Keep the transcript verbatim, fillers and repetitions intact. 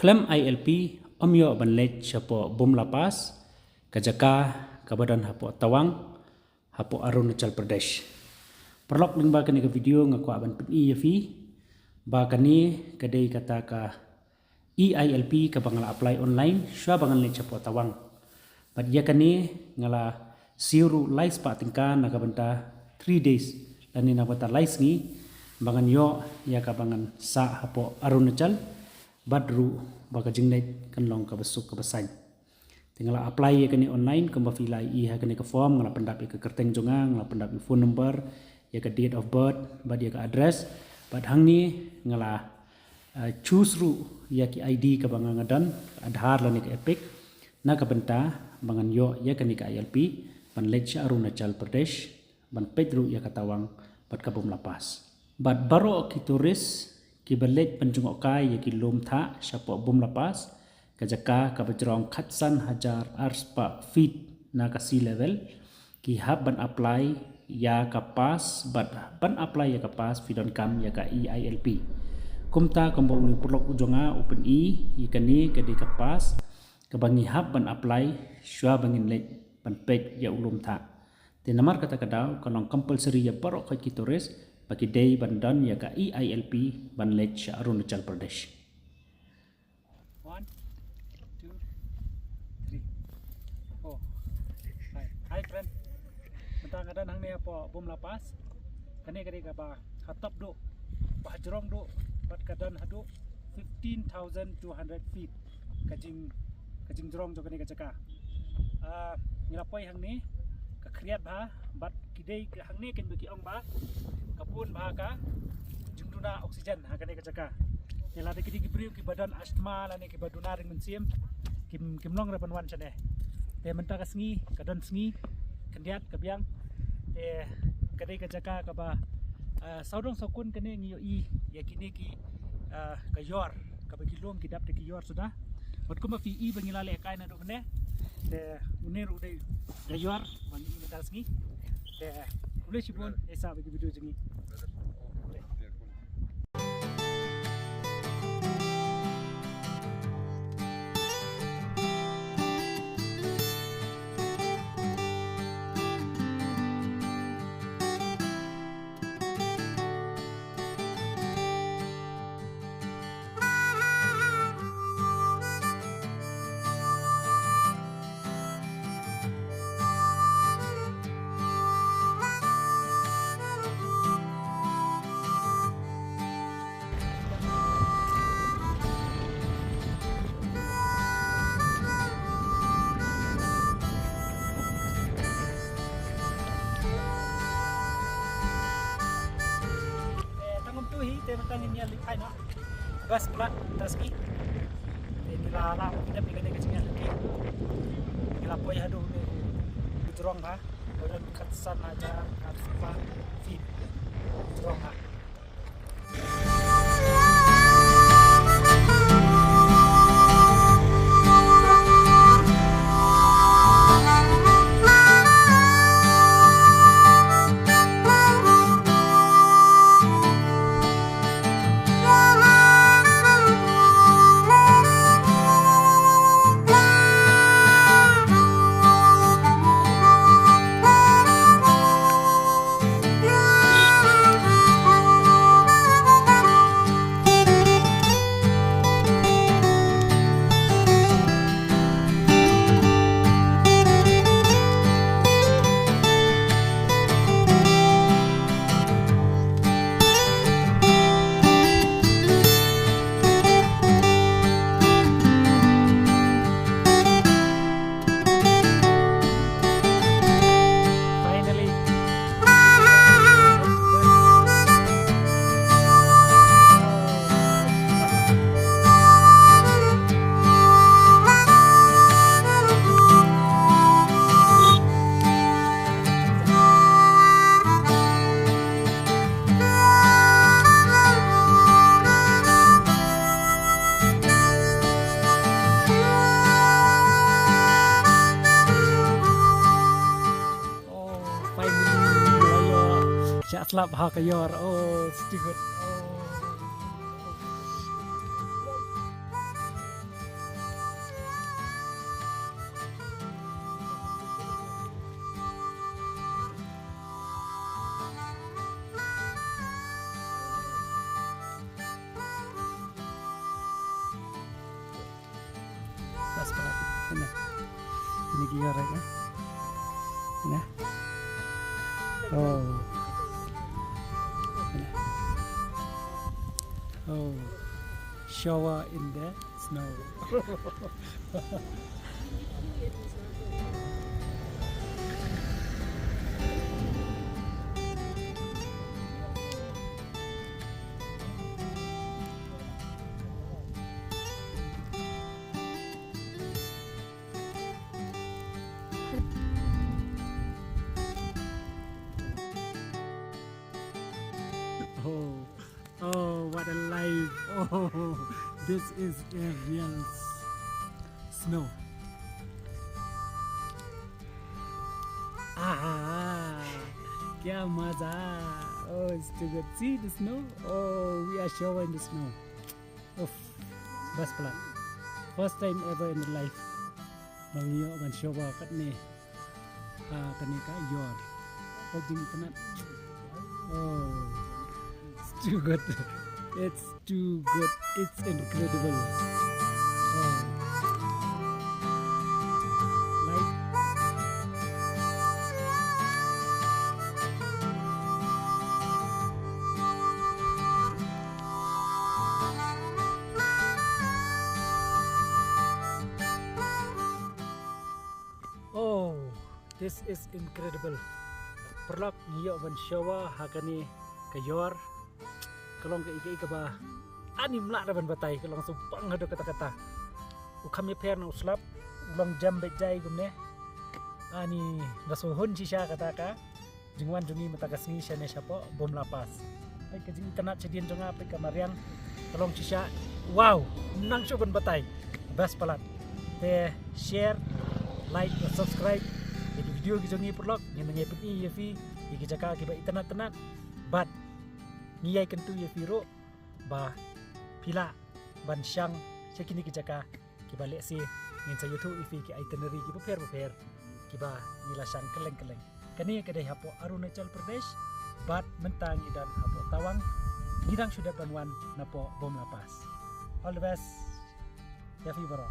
Khlem I L P ym ïoh ban leit shapoh Bumla Pass, ka jaka kaba don hapoh Tawang, hapoh Arunachal Pradesh. Paralok, lyngba kane ka video nga kwah ban pyni ïa phi ba kane ka dei kata ka E I L P kaba nga la apply online shuwa ba ngan leit shapoh Tawang. Bad ïa kane nga la siew ruh lai spah tyngka na ka bynta three days, lane na ka bynta lai sngi, ba ngan ïoh ïa kaba ngan sah hapoh Arunachal, bad ruh ba ka jingleit kan long kaba suk kaba saiñ. Te nga la apply ïa kane online, kumba phi la ïohi ha kane ka form, nga la pyndap ïa ka kyrteng jong nga, nga la pyndap ïa phone number, ïa ka date of birth, bad ïa ka address, bad hangne nga la, eh, choose ruh ïa ki I D kaba nga nga don, Aadhaar lane ka EPIC, na ka bynta ba ngan ïoh ïa kane ka I L P ban leit sha Arunachal Pradesh, ban peit ruh ïa ka Tawang bad ka Bumla Pass. Bad baroh ki tourist kiba leit ban jngohkai ïa ki lum thah shapoh Bumla Pass, ka jaka kaba jrong khatsan hajar arspah feet na ka sea level, ki hap ban apply ïa ka pass, bad ban apply ïa ka pass phi donkam ïa ka E I L P. Kumta kumba une u paralok u jong nga u pyni, ïa kane ka dei ka pass kaba ngi hap ban apply shuwa ba ngin leit ban peit ïa u lum thah. Te namar kata ka daw ka long compulsory ïa baroh khoit ki tourist ba ki dei ban don ïa ka E I L P ban leit sha Arunachal Pradesh. One, two, three, four, five. Hi friend. Mynta nga don hangne hapoh Bumla Pass. Kane ka dei kaba ha top duh, ba ha jrong duh, bad ka don haduh fifteen thousand two hundred feet ka jing, ka jingjrong jong kane ka jaka. Ah, ngi la poi hangne, ka khriat bha, bad ki dei hangne kein ba ki ong ba ka bun bha ka jingduna oxygen ha kane ka jaka. Te lada ki dei ki briew kiba don asthma lane kiba duna ring mynsiem, kim, kim long re ban wan shane. Te mynta ka sngi ka don sngi khyndiat ka biang. Te ka dei ka jaka kaba, ah, sawdong sawkun kane ngi ïohi ïa kine ki, ah, ka ïor, kaba ki lum ki dap da ki ïor suda. Bad kumba phi i ba ngi la lehkai naduh mynne, te une ruh u dei ka ïor ba ngi i mynta ka sngi. Te khublei shibun, ïa sa ba ki video jong ngi. Te tang kumtu hi, te mynta ngin ïa leit phai noh. Bas pla, tas ki. Te ngi la lah ban pynïap ïa kane ka jingïaid lynti. Ngi la poi haduh ne u jrong ha. Badan khatsan hajar khatspah feet. U jrong ha. Finally. Oh, finally, ïa, ïa. Shah slap ha ka ïor. Oh, it's too good. Oh. Kine ki ïa right, eh? Kine. Oh. Kine. Oh. Shower in the snow. Oh, oh, what a life. Oh, this is a real s- snow. Ah, kya maza. Oh, it's too good. See the snow? Oh, we are showering the snow. Uff, best palat. First time ever in the life ba ngi ïoh ban shower katne. Ah, kane ka yor. Oh, jingkynat. Oh, it's too good. It's too good. It's incredible. Oh. Like. Oh, this is incredible. Paralok, ngi ïoh ban shower ha kane ka yor. Ka long kaei kaei kaba ani ym lah da ban batai, ka long shu bang haduh katta katta. U kham ïapher na u slap, u long jam beit jai kumne. Ani da shu hun shisha kata ka jingwan jong ngi mynta ka sngi shane shapoh Bumla Pass. Peit ka jingitynnad shadien jong nga, peit ka mariang, ka long shisha. Wow, ym nang shuh ban batai. Best palat. Te share, like, subscribe ïa ki video ki jong ngi paralok. Ngin nang ïa pyni ïa phi ïa ki jaka kiba itynnad tynnad. Bad ngi ïai kyntu ïa phi ruh ba phi lah ban shang sha kine ki jaka kiba lehse ngin sa ïathuh ïa phi ki itinerary kiba pher ba pher kiba ngi la shang kylleng kylleng. Kane ka dei hapoh Arunachal Pradesh, bad mynta ngi don hapoh Tawang, ngi dang shu dep ban wan napoh Bumla Pass. All the best ïa phi baroh.